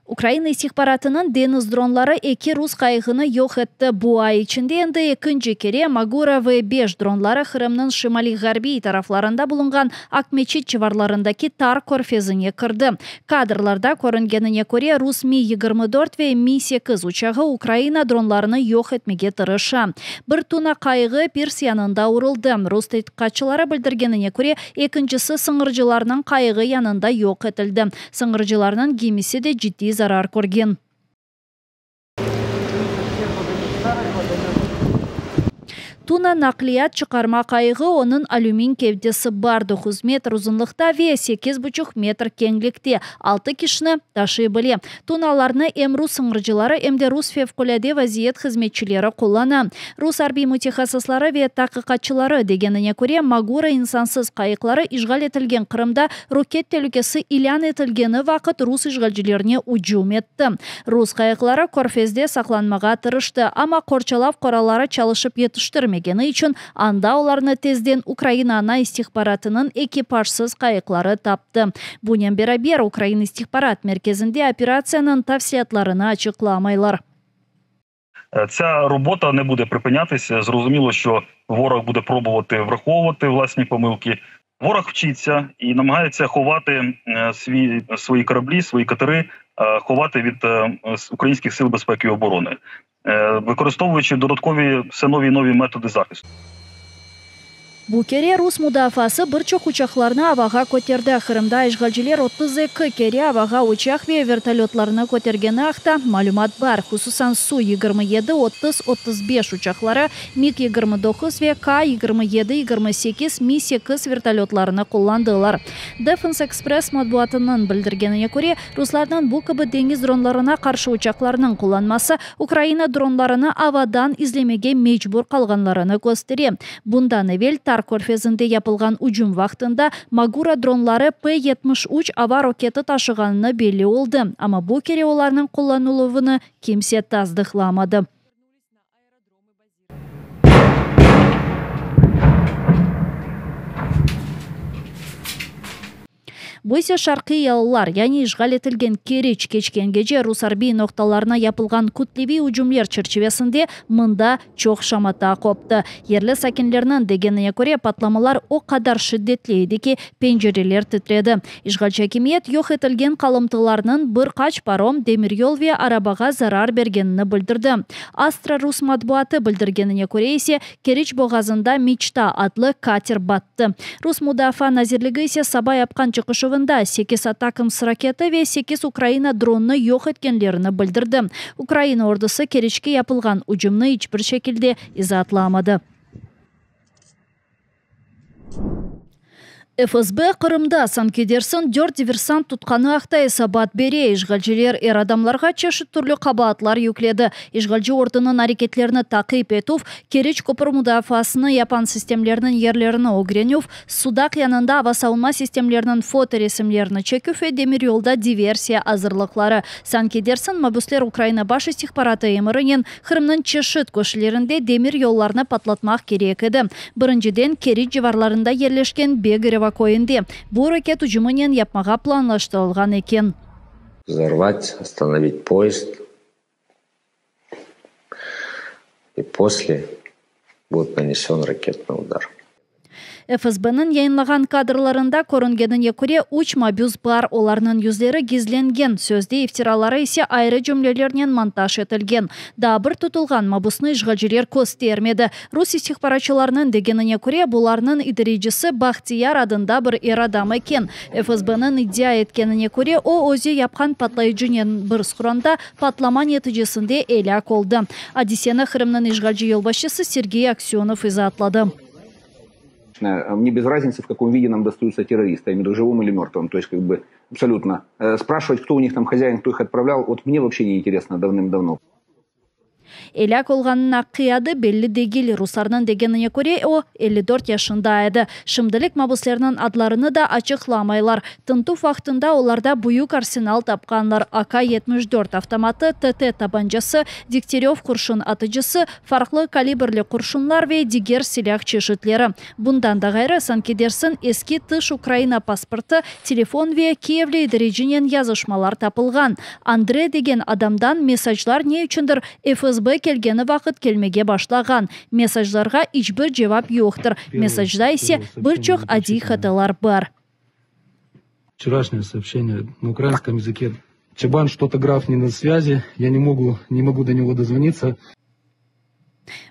Ukraina istihbaratınıñ deñiz dronları eki rus qayığını yoq etti. Bu ay içinde endi ekinci kere Magura V beş dronları Qırımnıñ şimaliy-ğarbiy taraflarında bulunğan Aqmeçit civarlarındaki Tar körfezine kirdi. Kadrlarda körüngenine köre, rus Mi 24 ve Mi 8 uçağı Ukraina dronlarını yoq etmege tırışa. Bir tuna qayığı pirs yanında uruldı. Rus tetqiqatçıları bildirgenine köre, ekincisi sıñırcılarnıñ qayığı yanında yoq etildi. Sıñırcılarnıñ gemisi de ciddiy zarar körgen. Tuna naqliyat çıqarma qayığı, onıñ alümin kevdesi bar, doquz metr uzunlıqta ve sekiz buçuq metr keñlikte, altı kişini taşıy bile. Tunalarnı em rus sıñırcıları, em de rus fevqulâde vaziyet hızmetçileri qullana. Rus arbiy mütehassısları ve taqiqatçıları degenine köre, Magura insansız qayıqları işğal etilgen Qırımda roket telükesi ilân etilgeni vaqıt rus işğalcilerine ücüm etti. Rus qayıqları körfezde saqlanmağa tırıştı, amma qorçalav qoraları çalışıp yetiştirmegeni içün anda olarnı tezden Ukraina ana istihbaratınıñ ekipajsız qayıqları taptı. Bunen beraber, Ukraina istihbarat merkezinde operatsiyanıñ tafsilâtlarını açıqlamaylar. Ця робота не буде припинятися. Зрозуміло, що ворог буде пробувати враховувати власні помилки. Ворог вчиться і намагається ховати свій, свої кораблі, свої катери, ховати від українських сил безпеки і оборони, використовуючи додаткові все нові і нові методи захисту. Bu kere rus mudafaası bir çoq uçaqlarnı avağa köterdi. Qırımda işğalciler 32 kere avağa uçaq ve vertolötlarnı kötergeni aqta malümat bar. Hususan Su 27, 30, 35 uçaqları, MiG 29 ve K 27, 28, Mi 8 vertolötlarını qullandılar. Defense Express matbuatınıñ bildirgenine köre, ruslarnıñ bu kibi deñiz dronlarına qarşı uçaqlarnıñ qullanması Ukraina dronlarını avadan izlemege mecbur qalğanlarını köstere. Bundan evel Tar körfezinde yapılğan ücüm vaqtında Magura dronları P 73 ava roketi taşığanını belli oldı, amma bu kere olarnıñ qullanıluvını kimse tasdıqlamadı. Bu ise şarqiy yalılar, yani işğal etilgen Keriç keçken gece rus arbiy noqtalarına yapılğan kütleviy ücümler çerçivesinde mında çoq şamata qoptı. Yerli sakinlerniñ degenine köre, patlamalar o qadar şiddetli edi ki, pencereler titredi. İşğalci akimiyet yoq etilgen qalımtılarnıñ bir qaç parom, demiryol ve arabağa zarar bergenini bildirdi. Astra rus matbuatı bildirgenine köre ise, Keriç boğazında Meçta adlı kater battı. Rus Mudafaa nazirligi ise saba yapqan çıqışuvında sekiz ATACMS raketi ve sekiz Ukraina dronını yoq etkenlerini bildirdi. Ukraina ordusı Keriçke yapılğan ücümni iç bir şekilde izaatlamadı. FSB Qırımda, sanki dersin, dört diversant tutqanı aqta esabat bere. İşğalciler er adamlarğa çeşit türlü qabaatlar yükledi, işğalci ordunıñ areketlerini taqip etüv, Keriç köpür mudafaasını yapan sistemlerniñ yerlerini ögrenüv, Sudaq yanında ava savunma sistemleriniñ fotoresimlerini çeküv ve demiryolda diversiya azırlıqları. Sanki dersin, mabüsler Ukraina Baş istihbaratı emirinen Qırımnıñ çeşit köşelerinde demiryollarnı patlatmaq kerek edi. Birinciden, Keriç civarlarında yerleşken Begirevo köyünde. Bu roket ücüminen yapmağa planlaştırılğan eken. Vzorvat, ostanovit poezd i posle budet nanesen raketnıy udar. FSBniñ yayınlağan kadrlarında körüngenine köre, üç mabüs bar, olarnıñ yüzleri gizlengen, sözde iftiraları ise ayrı cümlelernen montaj etilgen. Daa bir tutulğan mabüsni işğalciler köstermedi. Rus istihbaratçılarınıñ degenine köre, bularnıñ idarecisi Bahtiyar adında bir er adam eken. FSBniñ iddia etkenine köre, o, özü yapqan patlayıcınen bir schronda patlama neticesinde elâk oldı. Adiseni Qırımnıñ işğalci yolbaşçısı Sergey Aksönov izaatladı. Мне без разницы, в каком виде нам достаются террористы, я имею в виду живым или мертвым. То есть, как бы, абсолютно. Спрашивать, кто у них там хозяин, кто их отправлял, вот мне вообще не интересно давным-давно. Elâk olğannıñ aqiqiy adı belli degil, ruslarnıñ degenine köre, o, 54 yaşında edi. Şimdilik mabüslerniñ adlarını da açıqlamaylar. Tintüv vaqtında olarda büyük arsenal tapqanlar, AK-74 avtomatı, TT tabancası, Degtâröv qurşun atıcısı, farqlı kalibrli qurşunlar ve diger silâh çeşitleri. Bundan da ğayrı, sanki dersiñ, eski tış Ukraina pasportı, telefon ve kiyevli idarecinen yazışmalar tapılğan. Andre degen adamdan mesaclar ne içündir FSB kelgeni vaqıt kelmege başlağan. Mesaclarğa iç bir cevap yoqtır, mesacda ise bir çoq adiy hatalar bar. Вчерашнее сообщение на украинском языке. Чабан, что-то граф не на связи, я не могу, не могу до него дозвониться.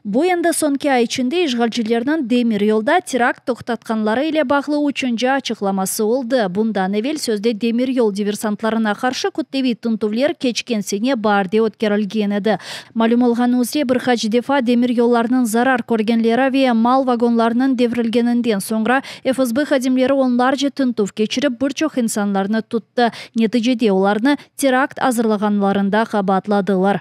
Bu endi soñki ay içinde işğalcilerniñ demiryolda terakt toqtatqanları ile bağlı üçünci açıqlaması oldı. Bundan evel sözde demiryol diversantlarına qarşı kütleviy tintüvler keçken sene baarde ötkerilgen edi. Malüm olğanı üzre, bir qaç defa demiryollarnıñ zarar körgenleri ve mal vagonlarınıñ devrilgeninden soñra FSB hadimleri onlarca tintüv keçirip, bir çoq insanlarnı tuttı. Neticede olarnı terakt azırlağanlarında qabaatladılar.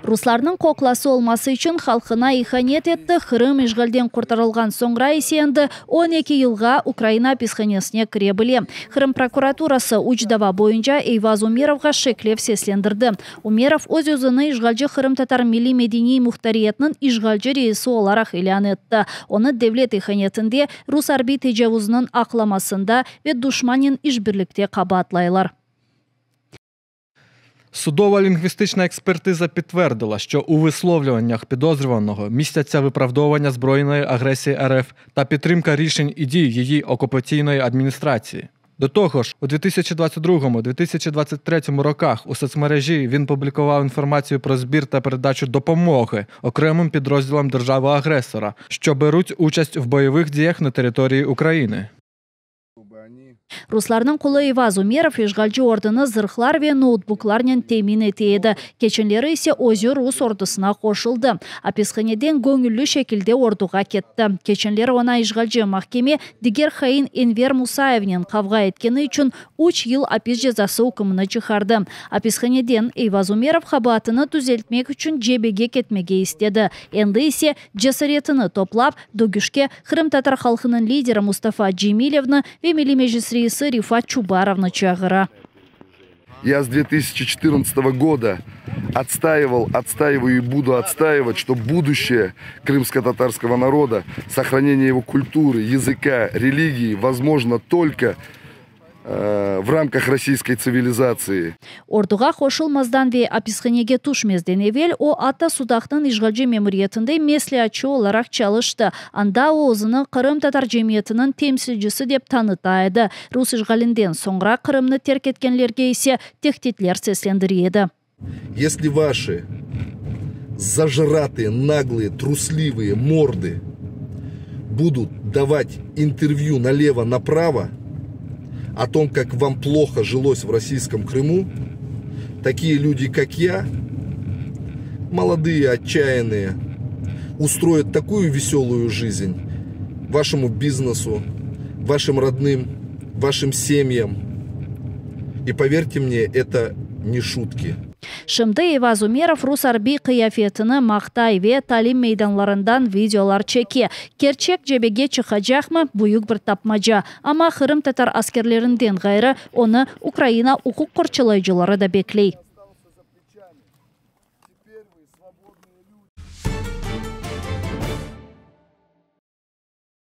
Ruslarnıñ qoqlası olması içün halqına ihanet etti, Qırım işğalden qurtarılğan soñra ise endi 12 yılğa Ukraina apishanesine kire bile. Qırım prokuraturası üç dava boyunca Eyvaz Umerovğa şeklev seslendirdi. Umerov öz-özüni işğalci qırımtatar milliy-medeniy muhtariyetiniñ işğalci reisi olaraq ilân etti. Onı devlet ihanetinde, rus arbiy tecavuzınıñ aqlamasında ve duşmannen işbirlikte qabaatlaylar. Судова лінгвістична експертиза підтвердила, що у висловлюваннях підозрюваного містяться виправдовування збройної агресії РФ та підтримка рішень і дій її окупаційної адміністрації. До того ж, у 2022-2023 роках у соцмережі він публікував інформацію про збір та передачу допомоги окремим підрозділам держави-агресора, що беруть участь в бойових діях на території України. Ruslarnıñ qulı Eyvaz Umerov işğalci ordunı zırhlar ve noutbuklarnen temin ete edi. Keçenleri ise özü rus ordusına qoşuldı. Apishaneden göñülli şekilde orduğa ketti. Keçenleri oña işğalci mahkeme diger hain Enver Musayevnen qavğa etkeni içün üç yıl apis cezası ükümini çıqardı. Apishaneden Eyvaz Umerov qabaatını tüzeltmek içün cebege ketmege istedi. Endi ise cesaretini toplap, dögüşke qırımtatar halqınıñ lideri Mustafa Cemilevni ve Milliy Meclis reisi Refat Çubarovnı çağıra. Я с 2014 года отстаивал, отстаиваю и буду отстаивать, что будущее крымско-татарского народа, сохранение его культуры, языка, религии возможно только э, в рамках российской цивилизации. Orduğa qoşulmazdan ve apishanege tüşmezden evel o, atta Sudaqnıñ işğalci memuriyetinde mesleatçı olaraq çalıştı. Anda o, özüni qırımtatar cemiyetiniñ temsilcisi dep tanıta edi. Rus işğalinden soñra Qırımnı terk etkenlerge ise tehditler seslendire edi. Если ваши зажратые, наглые, трусливые морды будут давать интервью налево-направо о том, как вам плохо жилось в российском Крыму, такие люди, как я, молодые, отчаянные, устроят такую веселую жизнь вашему бизнесу, вашим родным, вашим семьям. И поверьте мне, это не шутки. Şimdi Eyvaz Umerov rus arbiy qıyafetini maqtay ve talim meydanlarından videolar çeke. Kerçek cebege çıqacaqmı, büyük bir tapmaca. Amma qırımtatar askerlerinden ğayrı, onı Ukraina uquq qorçalayıcıları da bekley.